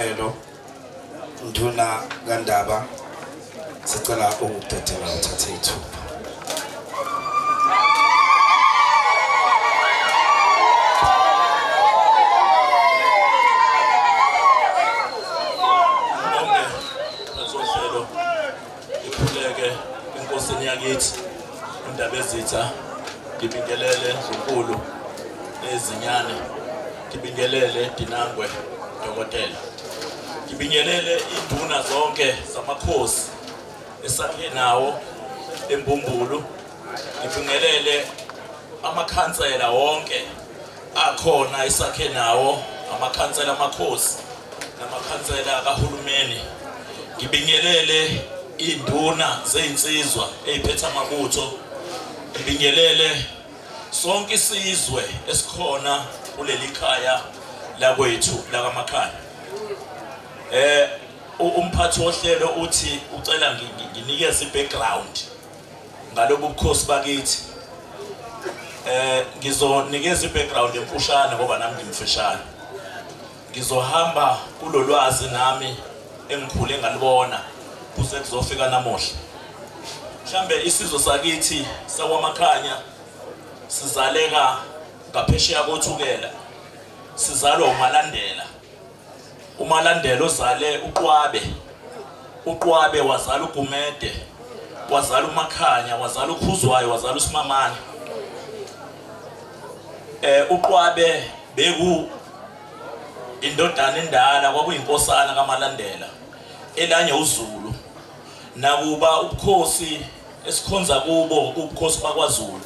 Elo Nduna kaNdaba sicela ukudedela uthathe ithuba. Bonke azohlelo ikhuleke enkosini yakithi uNdabezitha ngibingelele Ndlunkulu nezinyane ngibingelele Dinangwe Dokotela ngibingelele induna zonke zamakhosi esakhe nawo embumbulu ngibingelele amakhansela wonke akhona esakhe nawo amakhansela amakhosi namakhansela kahulumeni ngibingelele induna zezinsizwa eziphethe amabutho ngibingelele sonke isizwe esikhona kuleli khaya lakwethu lakamakhaya. Umphathi wohlelo uthi ucela nginikeze i-background ngalobu bukhosi bakithi. Ngizonikeza i-background emfushane ngoba nami ngimfishane. Ngizohamba kulolwazi nami engikhule ngalibona kuze kuzofika namuhla. Mhlambe isizwe sakithi sakwaMakhanya sizaleka ngaphesheya koThukela, sizalwa uMalandela. UMalandela ozale uQwabe, uQwabe wazala uGumede, wazala uMakhanya, wazala uKhuzwayo, wazala uSimamane. UQwabe beku indodana endala, kwakuyinkosana kaMalandela elanye uZulu. Nakuba ubukhosi esikhonza kubo ubukhosi bakwaZulu,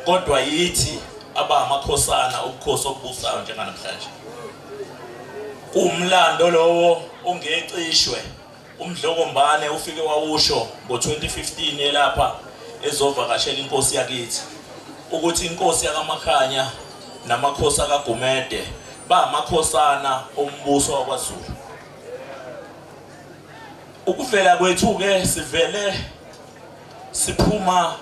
kodwa yithi abangamakhosana ubukhosi obubusayo njenganamhlanje. Kuwumlando lowo ongecishwe. UMdlokombane ufike wawusho ngo-2015 elapha ezovakashela inkosi yakithi ukuthi inkosi yakaMakhanya namakhosi akaGumede bamakhosana ombuso wakwaZulu. Ukuvela kwethu-ke sivele siphuma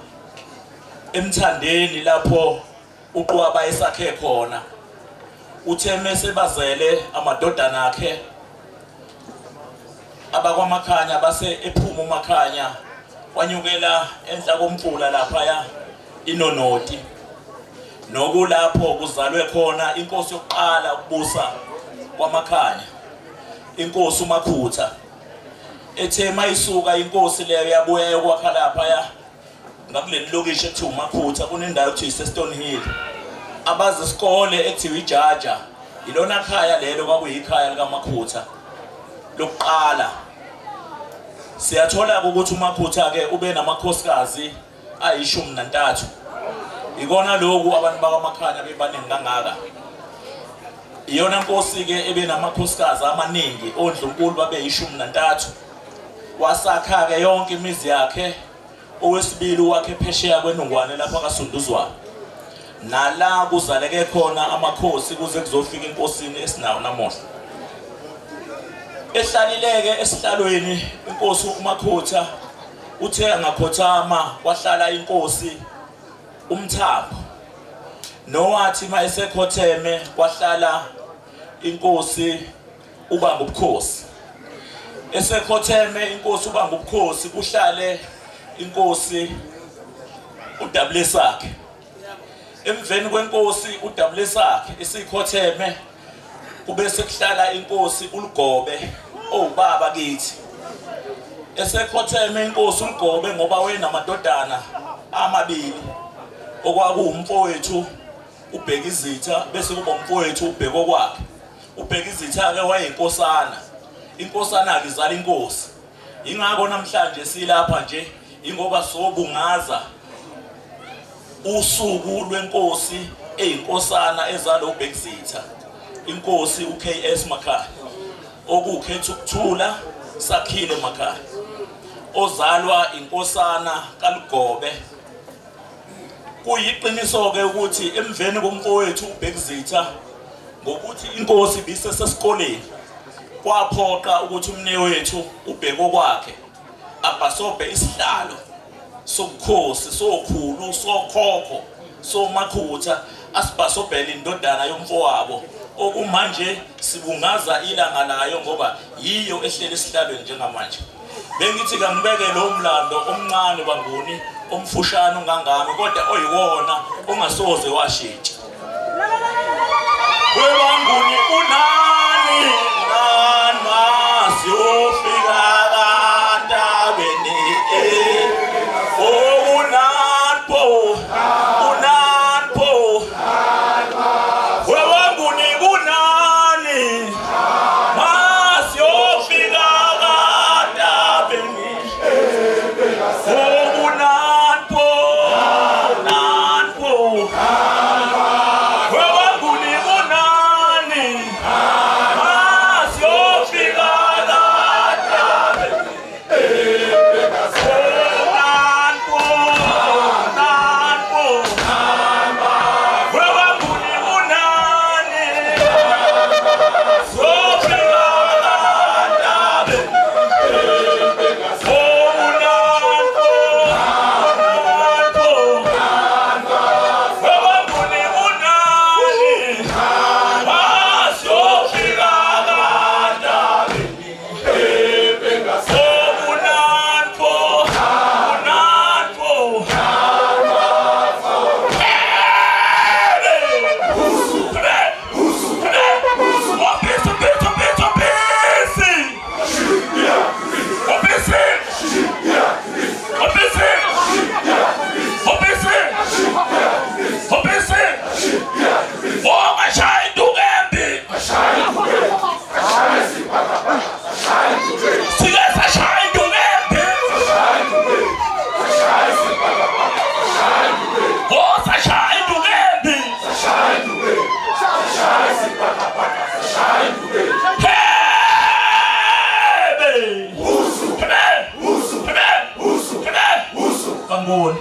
emthandeni lapho uQwaba esakhe khona. Uthe mesebazele amadodana akhe abakwaMakhanya base ephuma uMakhanya wanyukela enhla komfula laphaya iNonoti, nokulapho kuzalwe khona inkosi yokuqala ukubusa kwaMakhanya, inkosi uMakhutha. Ethe mayisuka inkosi leyo yabuya yokwakha laphaya ngakuleli lokishi ekuthiwa uMakhutha, kunendawo ekuthiwa iseStone Hill, abazi isikole ekuthiwa iJaja, ilona khaya lelo kwakuyikhaya likaMakhutha lokuqala. Siyathola ukuthi uMakhutha ke ube namakhosikazi ayi-13. Ikona lokhu abantu bakwaMakhanya bebaningi kangaka. Iyona nkosi ke ebe namakhosikazi amaningi, ondlunkulu babe yi-13. Wasakha ke yonke imizi yakhe. Owesibili wakhe phesheya kwenungwane lapha kaSunduzwane, nala kuzaleke khona amakhosi kuze kuzofika enkosini esinayo namuhla. Ehlalileke esihlalweni inkosi uMakhutha, uthe angakhothama kwahlala inkosi uMthambo, nowathi mayesekhotheme kwahlala inkosi ubamba ubukhosi. Esekhotheme inkosi ubamba ubukhosi kuhlale inkosi uDabulesakhe. Emveni kwenkosi uDabulesakhe isikhotheme kube sekuhlala inkosi uLugobe owubaba kithi. Esekhotheme inkosi uLugobe ngoba wayenamadodana amabili okwakuwumfowethu uBhekizitha bese kuba umfowethu uBhekokwakhe. UBhekizitha-ke wayeyinkosana, inkosana-ke izala inkosi. Yingakho namhlanje silapha nje, ingoba sobungaza usuku lwenkosi eyinkosana ezalwa uBhekizitha, inkosi uKS Makhaya, okukhetha ukuthula Sakhile Makhaya, ozalwa inkosana kaLugobe. Kuyiqiniso-ke ukuthi emveni komfowethu uBhekizitha, ngokuthi inkosi ibisesesikoleni, kwaphoqa ukuthi umnewethu uBhekokwakhe abhasobhe isihlalo sobukhosi sokhulu sokhokho soMakhutha, asibhasobhele indodana yomfowabo Okumanje sibungaza ilanga layo ngoba yiyo ehleli esihlalweni njengamanje. Bengithi kangibeke lo mlando omncane banguni omfushane ongangami kodwa oyiwona ongasoze washintsha. Webanguni unani nani masiyofika kantabeni eh oh unani pho unani pho webanguni kunani masiyofika kantabeni oh unani pho unani pho webanguni kunani masiyofika kantabeni unani pho unani pho webanguni kunani siyofika kantabeni oh unani pho unani pho webanguni kunani masiyofika kantabeni oh unani pho unani pho Bangoni.